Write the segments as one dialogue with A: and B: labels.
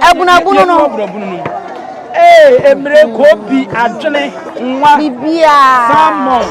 A: Abunabunu no.
B: Ee, emire, kobi, adwene, nwa,
A: Biribiara.
B: Salmon.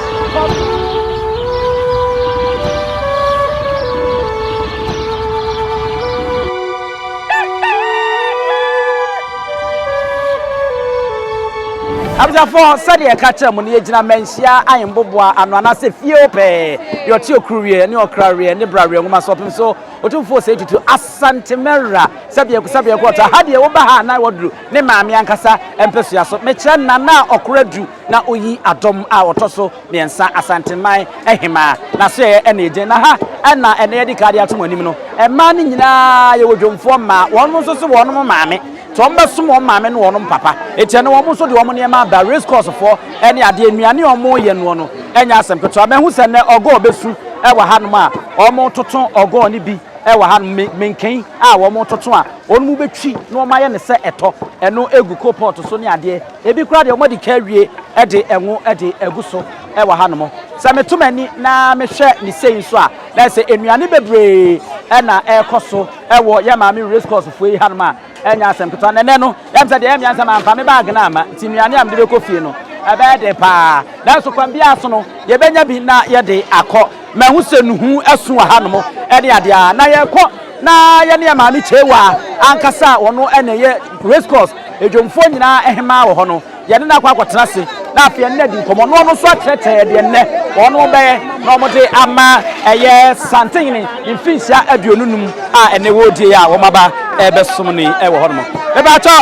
B: Abusuafoɔ, sɛdeɛ yɛka kyerɛ mo no, yɛgyina Manhyia ahemboboa ano anaasɛ fie hɔ pɛɛ, deɛ ɔte okuruweɛ ne ɔkraweɛ ne braweɛ nwoma so ɔpem so Otumfoɔ Osei Tutu Asante Mɛwura sɛbiako sɛbiako ɔtɔ ha deɛ woba ha a na waduru ne maame ankasa mpasua so. Mekyerɛ Nana a ɔkora du na oyi adɔm a ɔtɔ so miɛnsa Asanteman hemaa n'asoɛeɛ ɛna egyen na ha ɛna ɛnɛ yɛde kaa de ato mo anim no. Mmaa no nyinaa yɛwɔ dwomfoɔ mmaa wɔnom nso so wɔnom maame nti wɔn bɛsom wɔn maame ne wɔnom papa nti ɛno wɔn nso de wɔn nneɛma aba race course foɔ ɛne adeɛ nnuane a wɔn yɛ noɔ no ɛnyɛ asɛm ketewa. Mahu sɛ nnɛ ɔgɔɔ bɛsu ɛwɔ hanom a wɔn toto ɔgɔɔ no bi ɛwɔ hanom menken a wɔn toto a wɔn mu bɛtwi na wɔn ayɛ no sɛ ɛtɔ ɛno egu coal pot so ne adeɛ ebi koraa deɛ wɔn adi ka awie ɛde ɛngo ɛde agu so ɛwɔ hanom. Sɛ meto m'ani na mehwɛ ne sei nso a na ɛsɛ nnuane bebree ɛna ɛrekɔ so ɛwɔ yɛ maame race course foɔ yi hanom a Ɛnyɛ asɛm ketewa. Na ɛnnɛ no, ɛyɛ me sɛ deɛ ɛyɛ me ara ne sɛ mamfa me baage no amma, nti nnuane a mede bɛkɔ fie no, ɛbɛyɛ den paa. Nanso kwan biara so no, yɛbɛnya bi na yɛde akɔ. Mahu sɛ nuhu asu wɔ hanom ne adeɛ a, na yɛrekɔ na yɛne yɛn maame Kyeiwaa ankasa a ɔno na ɛyɛ race course dwomfoɔ nyinaa hemaa wɔ hɔ no, Yɛne no akɔ akɔtena ase na afei yɛne no adi nkɔmmɔ na ɔno nso akyerɛkyerɛ yɛn deɛ nnɛ wɔn bɛyɛ na wɔde ama ɛyɛ Santehene mfinhyia 25 a ɛnɛ wɔredie a wɔn aba ɛrebɛsom no yi ɛwɔ hɔnom. Mepaatɔ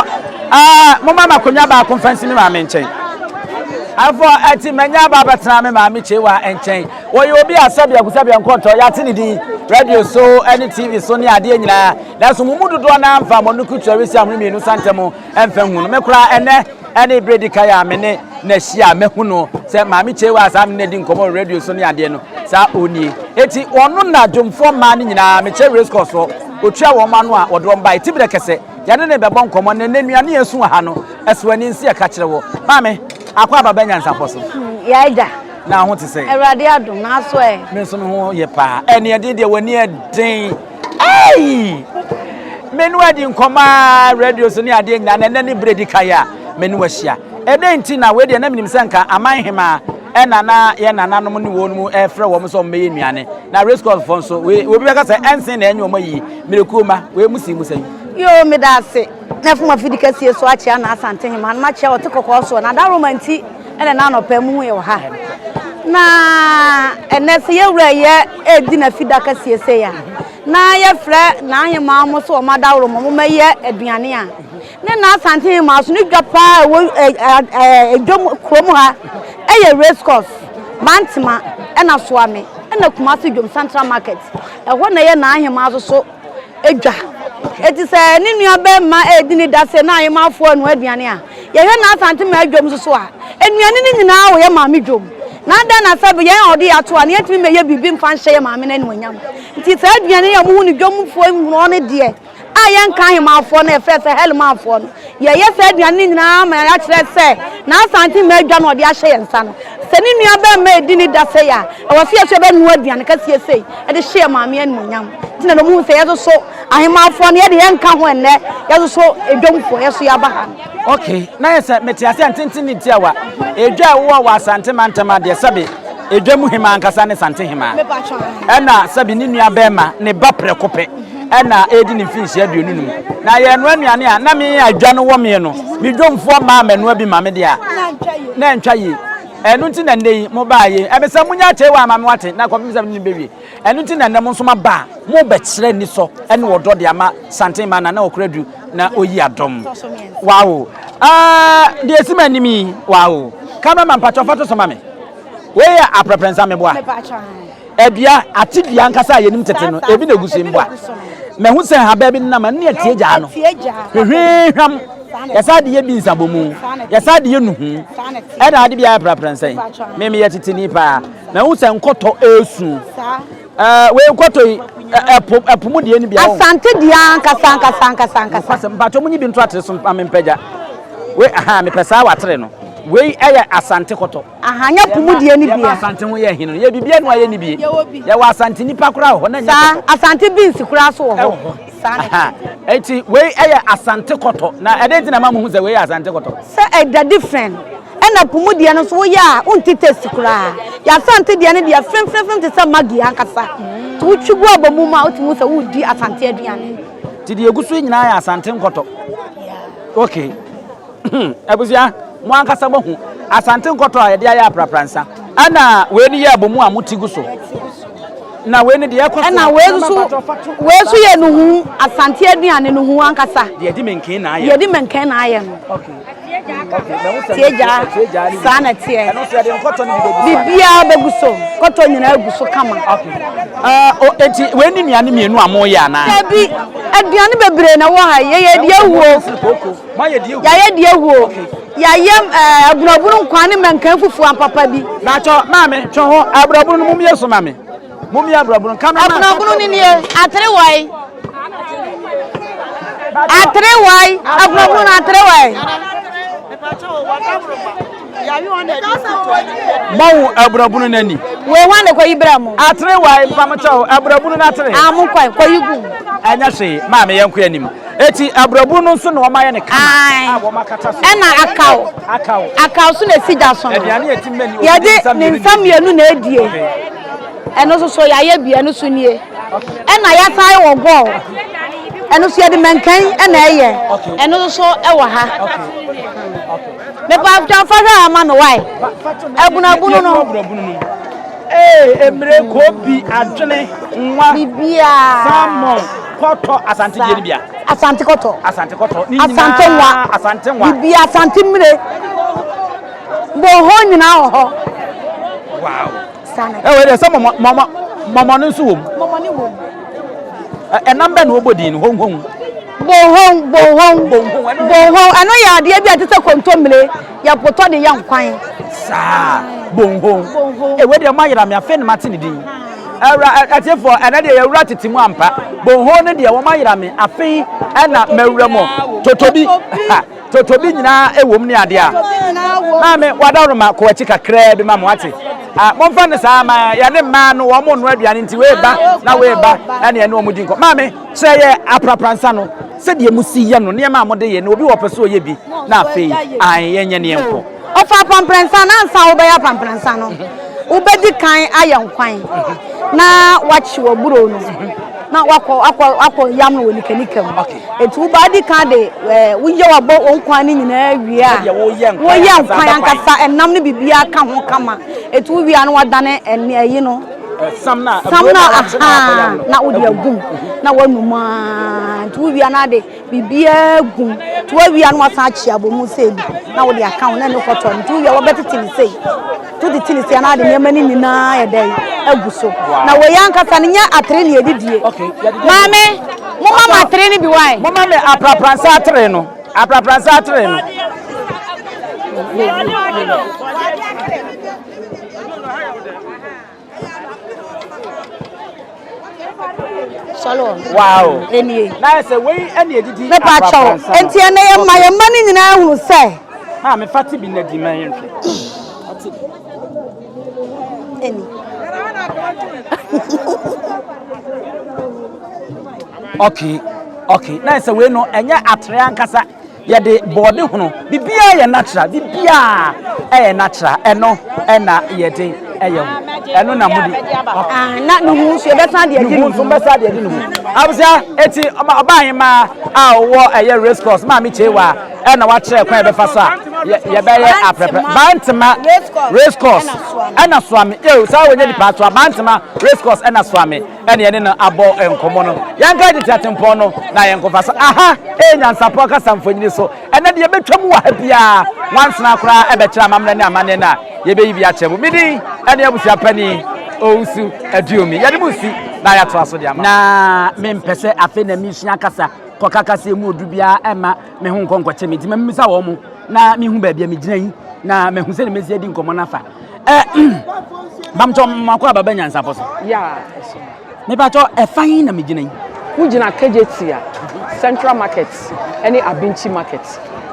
B: ɛɛ momma me akonnwa baako mfa nsi me maame nkyɛn. Afɔ ɛti manya aba abɛtena me maame Kyewa nkyɛn. Wɔyɛ obi a sɛbea kusɛbea nkɔntɔ yɛate ne din radio so ne TV so ne adeɛ nyinaa. Nanso mo mu dodoɔ no ara mfa mo ano kutu awisi ahono mmienu santam Ɛmfa nhu no. Me koraa ɛnnɛ ɛne berɛ di kan a me ne no ahyia a mahu no sɛ Maame Kyewa a saa me ne no adi nkɔmmɔ wɔ radio so ne adeɛ no, saa ɔnie. Enti ɔno na dwomfoɔ mmaa no nyinaa, mekyerɛ race course hɔ, ɔtua wɔn ano a wɔde wɔn baeɛ. Tiberɛ kɛsɛ, yɛne no rebɛbɔ nkɔmmɔ na ɛnnɛ nnuane a ɛsu wɔ ha no, ɛso ani nsi ɛka kyerɛ wɔ. Maame, akɔ aba bɛ nyansapɔ so.
A: Yɛ agya.
B: Na ho te sɛn?
A: Awurade adom, na aso ɛ?
B: Me nso me ho yɛ paa. Ɛne ɛden deɛ w'ani ɛden. Ei! Me ne wo adi nkɔmmɔ a radio so ne adeɛ nyinaa na ɛnɛ ne berɛ di kan a me ne wo ahyia. Ɛdɛn nti na wei deɛ na menim sɛ nka aman hemaa ɛna na yɛn nananom ne wɔn mu ɛfrɛ wɔn sɛ wɔmmɛyɛ nnuane. Na race course foɔ nso wei obi bɛka sɛ ɛnsen na ɛnyɛ wɔn ayi mmerɛkuo ma wei mu si mu sɛn.
A: Yoo meda ase na fom afidi kɛseɛ so akyea na Asante hemaa no makyea ɔte kɔkɔɔ soɔ na adaworoma nti ɛna na anɔpa mu hu yɛ wɔ ha na ɛnɛ sɛ yɛwura yɛ ɛredi n'afida kɛseɛ sei a na yɛfrɛ n'ahemaa mo sɛ wɔn adaworo mo mommɛyɛ aduane a ne na Asante hemaa so ne dwa paa ɛwɔ ɛdwam kurom ha ɛyɛ race course Bantama ɛna Soame ɛna Kumasi dwom Central Market ɛhɔ na ɛyɛ n'ahemaa so so dwa. Enti sɛ ne nua barima redi ne da sɛ na ahemmafoɔ renoa aduane a, yɛhwɛ n'Asante dwom nso so a, nnuane no nyinaa wɔ yɛn maame dwom. Na adɛn na sɛ yɛn a ɔde yɛn ato a na yɛntumi mmɛyɛ biribi mfa nhyɛ yɛn maame no animuonyam? Nti saa aduane yi a mohu no dwomfoɔ nhunu no deɛ, a yɛnka ahemmafoɔ no a yɛfrɛ sɛ Helmanfoɔ no, yɛyɛ saa aduane no nyinaa ma yɛakyerɛ sɛ n'Asante mmaa dwa na ɔde ahyɛ yɛn nsa no. Sɛ ne nua barima redi ne da sei a, ɛwɔ sɛ yɛn nso yɛbɛnoa aduane kɛseɛ sei de hyɛ yɛn maame animuonyam. Nti na wɔhu sɛ yɛn nso so ahemmafoɔ no, yɛde yɛn nka ho ɛnnɛ, yɛn nso so edwomfoɔ, yɛn nso yɛaba ha no.
B: Ok, na yɛ sɛ mete ase a ntenten ne tiawa. Edwa a ɛwowɔ wɔ Asante mantam a deɛ sɛbe edwa mu hemaa ankasa ne Sante hemaa. Ɛna sɛbe ne nua bɛɛma ne ba prɛko pɛ ɛna ɛredi ne mfinhyia 25. Na yɛrenoa nnuane a na me a dwa no wɔ me no, me dwomfoɔ mmaa mɛnoa bi ma me deɛ a, na ɛntwa yie. Ɛno nti na nnɛ yi mobaa yei. Ɛbɛ sɛ monya akyɛe ama me wate na kɔpem sɛ me ne no bɛwie. Ɛno nti na nnɛ mo nso moaba a mobɛkyerɛ anisɔ ne ɔdɔ de ama Santen ma Nana Ɔkoradu na ɔyi adom. Wow! Ah, deɛ ɛsi m'anim yi, wow! Cameraman mpakyɛw fa to so ma me. Wei yɛ aprɛprɛnsa meboa. Adua, ate dua ankasa a yɛnim tete no, ebi na egu so yi mboa. Mahu sɛ nhabaa bi nenam a ne atie gyaa no. Hwehwehwam. Yɛsan de yɛ bi nsabomu. Yɛsan de yɛ nuhu. Ɛna ade bi ayɛ prɛprɛnsa yi. Me meyɛ teteni paa. Mahu sɛ nkɔtɔ esu. Ɛɛ wei nkɔtɔ yi ɛpo ɛpo mu deɛ ni bia.
A: Asante deɛ ankasa ankasa ankasa ankasa.
B: Nokwasɛm mpakyɛ mo nyi bi nto atere so ma me mpagya. Wei aha mepɛ saa wɔ atere no. Wei ɛyɛ asante kɔtɔ.
A: Aha nyɛ po mu deɛ no bi
B: a. Asante ho yɛ hene no yɛ biribi anu ayɛ ne bie. Yɛwɔ Asante nipa koraa wɔ hɔ na nyɛ
A: kɔtɔ. Saa Asante beans koraa so wɔ hɔ. Saa na ɛteɛ.
B: Eti wei ɛyɛ Asante kɔtɔ. Na ɛdɛn nti na ɛma mo hu sɛ wei yɛ Asante kɔtɔ?
A: Sɛ ɛda different. Ɛna po mu deɛ no nso woyɛ a wonte taste koraa. Yɛ Asante deɛ no deɛ fremfremfrem te sɛ Maggi ankasa. Nti wotwi gu abɔmu mu a wotumi hu sɛ woredi Asante aduane.
B: Nti deɛ egu so yi nyinaa yɛ Asante nkɔtɔ. Okay. Abusua, mo ankasa moahu Asante nkɔtɔ a yɛde ayɛ aprapransa. Ɛna wei no yɛ abomu a mote gu so. Na wei no deɛ ɛkɔ so.
A: Ɛna wei nso wei nso yɛ nuhu, Asante aduane nuhu ankasa.
B: Deɛ yɛde manken na ayɛ.
A: Deɛ yɛde manken na ayɛ no.
B: Okay. Okay, na wo sɛ
A: Tiegya, saa na ɛteɛ.
B: Ɛno nso yɛde nkɔtɔ no bi bɛgu so.
A: Biribiara bɛgu so, nkɔtɔ nyinaa gu so kama.
B: Okay. Uh, oh, eti wei ne nnuane mmienu a moyɛ anaa?
A: Dabi, aduane bebree na ɛwɔ ha. Yɛyɛ deɛ awuo. Yɛayɛ deɛ awuo. Yɛayɛ eh, abunabunu nkwan ne mankan fufuo ampapa bi.
B: Bàtɔ maame twɛn hɔ abunabunu no mumie so maame mumie abunabunu kamera man.
A: Abunabunu ni nie atere wae atere wae abunabunu no atere wae.
B: Mawu abunabunu n'ani.
A: Wei hwan na kɔyi brɛ mo.
B: Atere wae mpamokyɛw abunabunu no atere.
A: Ah mo kɔ kɔyi gu.
B: Ɛnyɛ hwee maame yɛn kɔ anim. Eti abrabun no nso na wɔayɛ no kama a wɔakata so.
A: Ɛna akaw.
B: Akaw.
A: Akaw so na esi gya so no.
B: Aduane a eti mmɛ ni.
A: Yɛde ne nsa mmienu na edie. Ɛno nso so yɛayɛ bi ɛno so nie. Ɛna yɛasan ayɛ wɔ gɔɔ. Ɛno nso yɛde mɛnkɛn ɛna ɛyɛ. Ɛno nso so ɛwɔ ha. Mepa atwa fa hwɛ ama me wae. Abunabunu no.
B: Ee emire kobi adwene nwa.
A: Bibia.
B: Salmon kɔtɔ asante deɛ ni bia.
A: Asante kɔtɔ.
B: Asante kɔtɔ. Ne nyinaa
A: Asante nwa.
B: Asante nwa.
A: Bibia asante mmire. Boho nyinaa wɔ hɔ.
B: Wow.
A: Sana.
B: Ɛwɔ deɛ sɛ mɔmɔ mɔmɔ mɔmɔ no nso wɔ mu.
A: Mɔmɔ ne wɔ mu.
B: Ɛnam bɛ na wɔbɔ din no honhon.
A: Bohon bohon bohon ɛno yɛ adeɛ bi a ɛte sɛ kontommire yɛpotɔ de yɛ nkwan.
B: Saa bonhon. Ewe deɛ mo ayera me afei na mate ne din. Ɛwura atiefoɔ ɛnɛ deɛ yɛwura tete mu ampa. Bonhon no deɛ wɔn ayera me afei ɛna mawura mu. Totobi totobi nyinaa ɛwɔ mu ne adeɛ a. Maame wadaworo kɔ akyi kakraa bi ma mo ate. Ah, momfa no saa ma yɛne mmaa no wɔn mo nnoa aduane nti wei ba na wei ba ɛne ɛne wɔn di nkɔ. Maame kyerɛ yɛ aprapransa no sɛdeɛ mo si yɛ no nneɛma a mode yɛ no obi wɔ pɛ sɛ ɔyɛ bi na afei ae yɛnyɛ ne yɛnkɔ.
A: Ɔfa apampransa na ansa wobɛyɛ apampransa no, wobɛdi kan ayɛ nkwan na wakye w'aburow no na wakɔ akɔ akɔ yam no wɔ nikanika mu. Eti woba adi kan de ɛɛ woyɛ wabɔ wɔn nkwan no nyinaa wie a, woyɛ nkwan ankasa ɛnam no biribiara ka ho kama. Eti wowie a na wadane ɛne ɛyi no
B: sam na
A: sam na ahaa na wode agum na wanum aa nti wowie a na ade Biribiara gu mu. Nti woawie a na woasan akye abomu sei bi na wode aka ho na ɛne kɔtɔ no. Nti wowie a wɔbɛtete ne sei. Nti wotete ne sei a na ade nneɛma no nyinaa yɛ dɛn agu so. Na wei ankasa no nyɛ atere na yɛde die. Maame, momma me atere no bi wae.
B: Momma me aprapransa atere no. Aprapransa atere no.
A: Wow.
B: Enie. Na yɛ sɛ wei ɛna edidi
A: Mepa kyɛw. Enti ɛnɛ yɛ ma yɛ mma no nyinaa hunu sɛ.
B: Maa me fa ti bi na di ma yɛn hwɛ. Ɔte bi.
A: Eni.
B: Okay. Okay. Na yɛ sɛ wei no ɛnyɛ atere ankasa. Yɛde bɔɔde hono, biribiara yɛ natural, biribiara ɛyɛ natural, ɛno ɛna yɛde ɛyɛ ho, ɛno na mode.
A: Ah, na ne ho nso yɛbɛsan de adi ne ho.
B: nso bɛsan de adi ne ho. Abusua, eti ɔbaa hemaa a ɔwɔ ɛyɛ race course, maame Kyewa, ɛna wakyerɛ kwan yɛbɛfa so a yɛbɛyɛ aprɛprɛ. Bantama race course ɛna soame, ew saa wɔnyɛ nipa ato a, Bantama race course ɛna soame. ɛne yɛne no abɔ nkɔmmɔ no. Yɛnka tete atempɔn no na yɛnkɔfa so. Aha ɛyɛ nyansapɔ kasa mfonini so. Ɛnɛ deɛ yɛbɛtwa mu wɔ ha biara, nwansena koraa ɛbɛkyerɛ amammerɛ ne amanneɛ no a yɛbɛyi bi akyerɛ mu. Me din ɛne abusua panin Owusu Aduomi. Yɛde mo si na yɛatoa so de ama. Na mempɛ sɛ afei na mesua kasa kɔka kasa emu odu biara ɛma me ho nkɔ nkɔkyɛ me nti ma memmisa wɔn mo na mehu baabi a megyina yi na mahu sɛ ne mɛsi adi nkɔmmɔ no afa. Bamtɔ mako aba bɛ nyansapɔ so.
C: Yeah, ɛso.
B: Mepatɔ ɛfa yi na megyina yi.
C: Wogyina Kejetia Central Market ɛne Abinkyi Market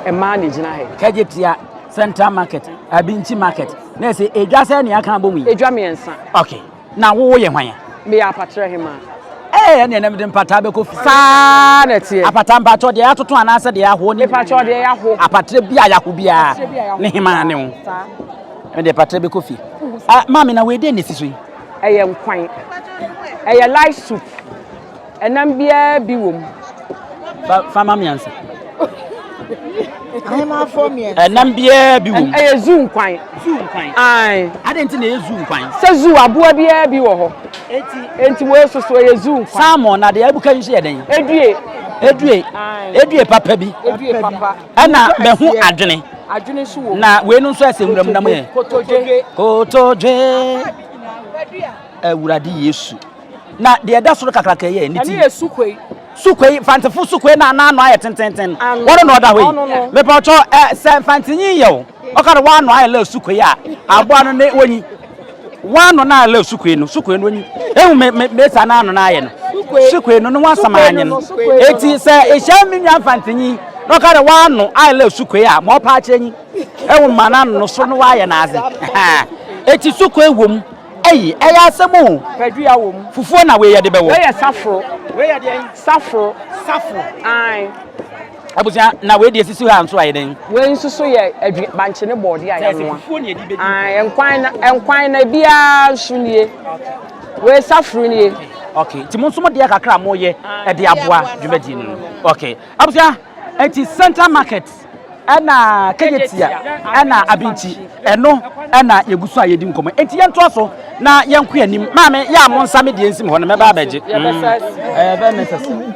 C: ɛmaa na egyina ha yi.
B: Kejetia Central Market, Abinkyi Market. Na ɛsɛ edwa sɛ nea aka abom yi.
C: Edwa mmiɛnsa.
B: Okay. Na wo yɛ hwan a?
C: Meyɛ apatrɛ hemaa.
B: Ee, ɛne ɛnɛ mede mpataa bɛkɔ fi.
C: Saa na ɛteɛ.
B: Apata mpakyɛw deɛ yɛatoto anaasɛ deɛ yɛaho ne.
C: Mepakyɛw deɛ yɛaho.
B: Apatrɛ bi a yɛaho biara ne hemaa ne ho. Mede apatrɛ bɛkɔ fie. Ah, maame na wei dɛn na ɛsi so yi?
C: Ɛyɛ nkwan. Ɛyɛ light soup. Ɛnam biara bi wɔ mu.
B: Fa fa ma me ansa.
D: Ahemafo mmiɛnsa.
B: Ɛnam biara bi wɔ mu.
C: Ɛyɛ zoo nkwan.
B: Zoo nkwan.
C: Ae.
B: Adɛn nti na ɛyɛ zoo nkwan?
C: Sɛ zoo aboa biara bi wɔ hɔ.
B: Eti.
C: Enti wei nso so ɛyɛ zoo nkwan.
B: Salmon na deɛ abuka yi nso yɛ dɛn?
C: Edue.
B: Edue.
C: Ae.
B: Edue papa bi.
C: Edue papa.
B: Ɛna mɛho adwene.
C: Adwene nso wɔ mu.
B: Na wei no nso ɛsɛ nwuram nam yɛ.
C: Kotodwe.
B: Kotodwe. Awurade Yesu. Na deɛ ɛda soro kakraka yi yɛ ne ti.
C: Ɛno yɛ sukoi.
B: Sukoi, Mfantefo sukoi na n'ano ayɛ tententen. Wɔn na ɔda hɔ yi. Mepɔtɔ ɛ sɛ Mfantenyi yɛ o. Ɔka no w'ano ayɛ lɛ sukoi a aboa no ne wɔnyi. W'ano na ayɛ lɛ sukoi no, sukoi no wɔnyi. Ehu me me mesa n'ano na ayɛ no. Sukoi no ne ho asɛm anyi no. Eti sɛ ehyia me nua Mfantenyi na ɔka dɛ w'ano ayɛ lɛ sukoi a ma ɔpa akyerɛ nyi. Ehu ma n'ano no so no w'ayɛ n'adze. Eti sukoi wɔ mu. Eyi, ɛyɛ asɛm o.
C: Padua wɔ mu.
B: Fufuo na wei yɛde bɛwɔ.
C: Wei yɛ saforo.
B: Wei yɛ deɛn?
C: Saforo.
B: Saforo.
C: Ae.
B: Abusua, na wei deɛ sisi hɔ a nso ayɛ dɛn?
C: Wei nso so yɛ adwi bankye ne bɔɔde a yɛanoa.
B: Fufuo na yɛde bɛdi.
C: Ae, nkwan na nkwan na ebiara nso nie. Wei saforo nie.
B: Okay, nti mo nso mo deɛ kakra a moyɛ ɛde aboa dwumadie no. Okay, abusua. Enti Central Market ɛna Kejetia ɛna Abinkyi ɛno ɛna yɛgu so a yɛdi nkɔmmɔ. Enti yɛntoa so na yɛnkɔ yɛn anim. Maame, yɛ a mo nsa me deɛ nsim hɔ no mɛba abɛgye. Ɛyɛ very necessary.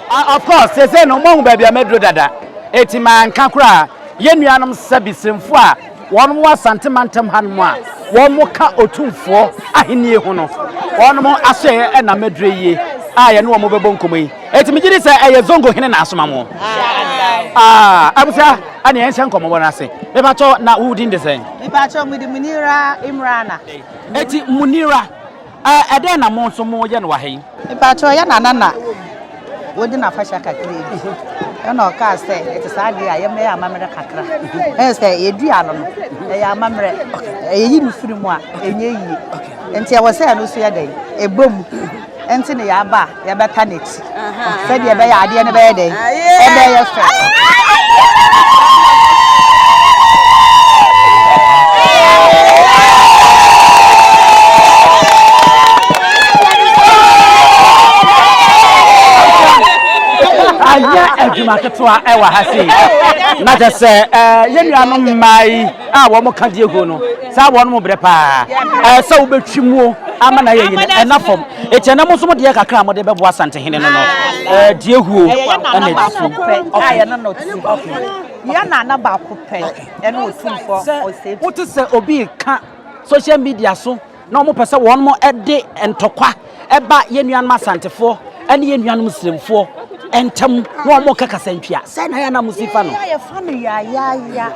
B: Ah, of course, sese no moahu baabi a maduro dada. Eti manka koraa yɛn nuanom sɛbisemfo a Wɔn wɔ Asante mantam hanom a wɔn ka Otumfoɔ ahennie ho no, wɔn asoɛeɛ na madure yie a yɛne wɔn bɛbɔ nkɔmmɔ yi. Enti megye di sɛ ɛyɛ Zongo hene na asoma mo. Ah, abusua, ɛne yɛn hyɛ nkɔmmɔbɔ no ase. Mepakyɛw, na wo din de sɛn?
D: Mepakyɛw, mede Munira Imrana.
B: Eti Munira, Ɛdɛn na mo nso moyɛ no wɔ ha yi?
D: Mepakyɛw, yɛ nana na wodi n'afahyɛ kakra bi. Ɛna ɔkaa sɛ, ɛte saa deɛ a, yɛmmɛyɛ amammerɛ kakra. Ɛyɛ sɛ yɛdua no no, ɛyɛ amammerɛ. Ɛyɛyi no firi mu a, ɛnyɛ yie. Nti ɛwɔ sɛ ɛno nso yɛ dɛn? Ɛbɔ mu. Nti na yɛaba a, yɛbɛta n'akyi. Sɛdeɛ ɛbɛyɛ adeɛ no bɛyɛ dɛn? Ɛbɛyɛ fɛ.
B: Anyɛ adwuma ketewa ɛwɔ ha sei na kyɛ sɛ yɛn nuanom mmaa yi a wɔn ka die ho no saa wɔn mo brɛ paa sɛ wobɛtwi muo ama na yɛ yi no ɛna fam Eti ɛnɛ mo nso mo deɛ kakra a mode bɛboa Asantehene no no, ɛɛ deɛ huo
D: Ɛyɛ yɛn
B: ɛna
D: nana
B: ɛdi
D: baako
B: so.
D: pɛ a yɛne no te. Yɛn nana baako pɛ ɛne Otumfoɔ
B: Sɛ
D: Osei.
B: wote sɛ obi reka social media so na wɔn pɛ sɛ wɔn de ntɔkwa ɛba yɛn nuanom Asantefoɔ ɛne yɛn nuanom Sremfoɔ ntam na wɔn reka kasantwia, sɛn na yɛn na mo si fa no?
D: Yɛn a yɛfa no yaayaaya,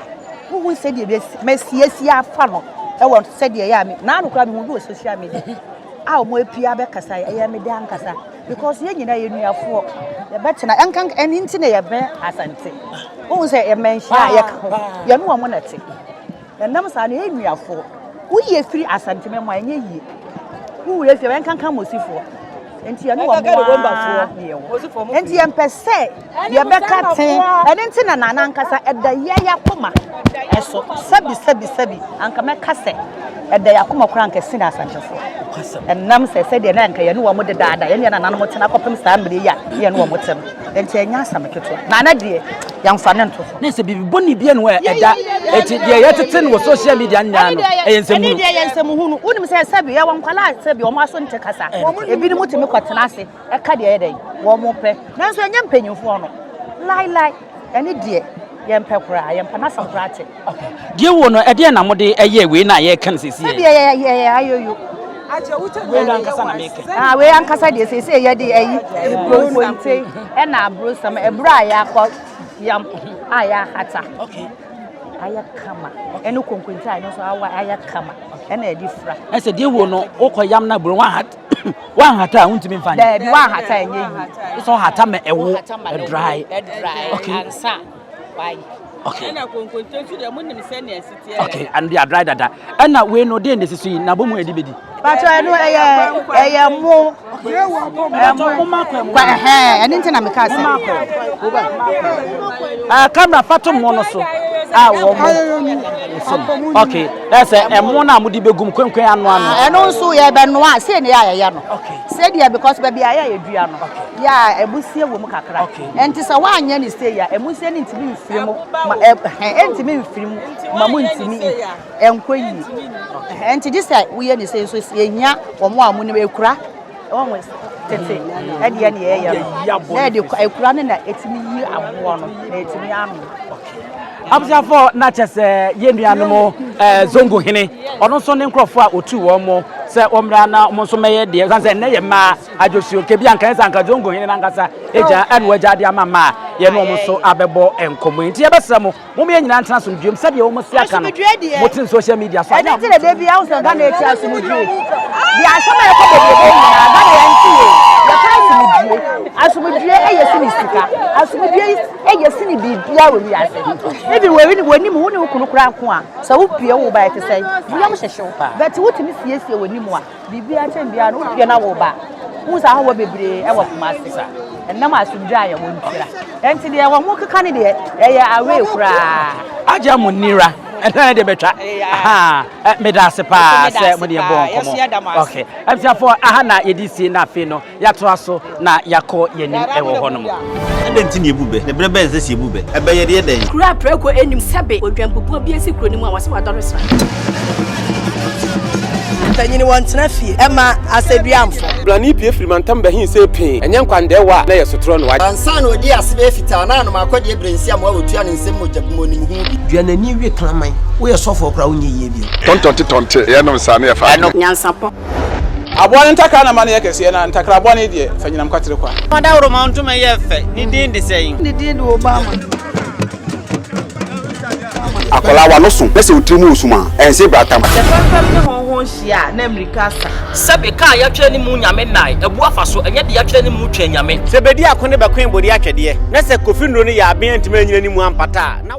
D: wohu sɛdeɛ masiesie afa no ɛwɔ sɛdeɛ ɛyɛ a me, naano koraa mehu bi wɔ social media. a wɔn apue abɛkasa yi, ɛyɛ me dɛ ankasa because yɛn nyinaa yɛ nuafoɔ, yɛbɛtena ɛnkanka ɛno nti na yɛbɛn Asante. Wohu sɛ yɛmɛnhyia a yɛka ho, yɛne wɔn na ɛte. Ɛnam saa no yɛyɛ nuafoɔ. Woyi efiri Asante mɛ mu a ɛnyɛ yie. Wowura fie a ɛnkanka Mosifoɔ. Nti yɛne wɔn ara na yɛwɔ. Nti yɛmpɛ sɛ yɛbɛka tee. Ɛno nti na Nana ankasa ɛda yɛn akoma so. Sɛbi sɛbi sɛbi anka mɛka sɛ ɛda yɛn akoma koraa anka ɛsene Asantefoɔ. Ɛnam sɛ sɛdeɛ na anka yɛne wɔn dedaada, yɛne yɛn nananom tena kɔpem saa mmerɛ yi a yɛne wɔn te no. Nti ɛnyɛ asɛm ketewa. Nana deɛ yɛmfa no nto so.
B: Na sɛ biribi bɔne bi ne hɔ a ɛda eti deɛ yɛtete no wɔ social media nyinaa no ɛyɛ nsɛmhunu.
D: Ɛne deɛ ɛyɛ nsɛmhunu. Wonim sɛ sɛbi yɛwɔ nkwadaa a sɛbi wɔn aso nte kasa. Ebinom tumi kɔtena ase. Ɛka deɛ ɛyɛ dɛn? Wɔpɛ. Nanso ɛnyɛ mpanyimfoɔ no. Laelae, ɛne deɛ yɛmpɛ koraa, yɛmpɛ n'asɛm koraa te.
B: Deɛ wɔ no, ɛdeɛn na mode ɛyɛɛ wei no a yɛreka no seesei?
D: Sɛdeɛ yɛyɛ yɛyɛ ayoyo.
B: Wei no ankasa na meka.
D: Ah, wei ankasa deɛ seesei yɛde ayi konkonte ɛna aburosam, aburo a yɛakɔ yam a yɛahata.
B: Okay.
D: Ayɛ kama. Ɛne konkonte a ɛno nso awa ayɛ kama ɛna yɛde fira.
B: Ɛsɛ deɛ wɔ no, wokɔ yam na aburo woahata. Woanhata a wontumi mfa nyɛ.
D: Daabi woanhata a ɛnyɛ yie.
B: Sɛ ɔhata ma ɛwo ɛdry.
D: Ɛdry
B: okay.
D: ansa wayi.
B: Okay.
E: Ɛna konkonte nso deɛ mo nim sɛnea ɛsi teɛ.
B: Okay, ɛno deɛ adry dada. Ɛna wei no deɛ na ɛsi so yi, na abomu yɛde bɛdi.
D: Pakyɛ ɛno ɛyɛ ɛyɛ mo. Ɛmo. Kwa ɛhɛn ɛno nti na meka sɛ.
B: Ɛɛ camera fa to mo no so a wɔn mo. Okay, ɛsɛ ɛmo no a mode bɛgum kwenkwen ano ano.
D: Ɛno nso yɛbɛnoa sei na yɛ a yɛyɛ no. Sɛdeɛ because baabi a yɛ a yɛdua no yɛ a ɛmusie wɔ mu kakra. Ɛnti sɛ woanyɛ ne sei a ɛmusie no ntumi mfiri mu ma ɛhɛn ɛntumi mfiri mu ma mu ntumi ɛnkɔ yie. Ɛnti gye sɛ woyɛ ne sei nso yɛhia wɔn a wɔnim ekura wɔn tete ɛdeɛ ne yɛyɛ no na yɛde ekura no na ɛtumi yi aboɔ no na ɛtumi ano.
B: Abusuafoɔ na kyɛ sɛ yɛn nuanom ɛɛ Zongo hene ɔno nso ne nkurɔfoɔ a ɔtu wɔn mo sɛ wɔmmra na wɔn nso mmɛyɛ deɛ ɛsan sɛ nnɛ yɛ mmaa adwosuo nka bi anka yɛ sɛ anka Zongo hene n'ankasa agya ɛna wagya de ama mmaa yɛne wɔn nso abɛbɔ nkɔmmɔ yi nti yɛbɛsrɛ mo mom yɛn nyinaa ntena asomdwoeɛ mu sɛdeɛ wɔn si aka no
D: Asomdwoeɛ deɛ.
B: mote social media so
D: Ɛno nti na da biara wo sɛ Ghana ɛti asomdwoe. Deɛ asɛm a ɛkɔ bebrebe nyinaa Ghana yɛn nte yɛ. Yɛka asomdwoe. Asomdwoe ɛyɛ sene sika. Asomdwoe ɛyɛ sene biribiara wɔ wiase. Even wɔ w'anim wo ne wo kunu koraa nko a sɛ wopue wo ba ɛte sɛn? Wo yam hyehye wo. But wotumi siesie w'anim a biribiara kyɛn biara no wopue na wo ba. Wohu sɛ ahɔhoɔ bebree ɛwɔ Kumasi. Ɛnam asomdwoe a yɛwɔ ntira. Ɛnti deɛ wɔn keka ne deɛ ɛyɛ away koraa.
B: Agya mo nira ɛna deɛ bɛtwa meda ase paa sɛ mo deɛ bɔ nkɔmmɔ okay abusuafoɔ aha na yɛde sie na afei no yɛatoa so na yɛakɔ yɛnim ɛwɔ hɔ nom.
F: Adɛn nti na yɛbu bɛ? Na berɛ bɛn na ɛsɛ sɛ yɛbu bɛ? Ɛbɛ yɛde yɛ dɛn?
G: Kuro a prako nnim sɛbe odwanbubuo bi asi kuro no mu a wɔse wadɔre sra.
H: Mpanyini wɔntena fie ɛma asɛduamfo.
I: Blani pue firi mantam bɛhe see pee, ɛnyɛ nkwandɛɛwa a na ɛyɛ sotorɔ no wa.
J: Ansa na ɔdii ase bɛyɛ fitaa na anom akɔdeɛ berɛ nsi amoa wɔtua ne nsam mogya gu mu ɔnim ho bi.
K: Dua n'ani we kraman. Woyɛ sɔfoɔ koraa wonyɛ yie bio.
L: Tɔntɔnte tɔnte yɛnom saa ne yɛfa adeɛ.
G: Nyansapɔ.
M: Aboa no ntakra na ma no yɛ kɛseɛ, na ntakra bɔne deɛ, fa nyinam kwatere kwa.
N: Ɔdawuroma ntoma yɛ fɛ, ne din de sɛn?
D: Ne din de Obama.
O: Akwadaa w'ano so na sɛ wo tiri mu resum a, ɛnse bratam.
E: Sɛ fɛmfɛm ne hɔnho hyia a, na mmirika asa.
P: Sɛbe kaa yɛatwerɛ ne mu nyame nnae abu afa so, ɛnyɛ de yɛatwerɛ ne mu twɛn nyame.
Q: Sɛ bedi ako ne bɛkoe bode atwɛdeɛ, na sɛ Kofi nnuro no yɛ aben antumi anyina ne mu ampata a, na.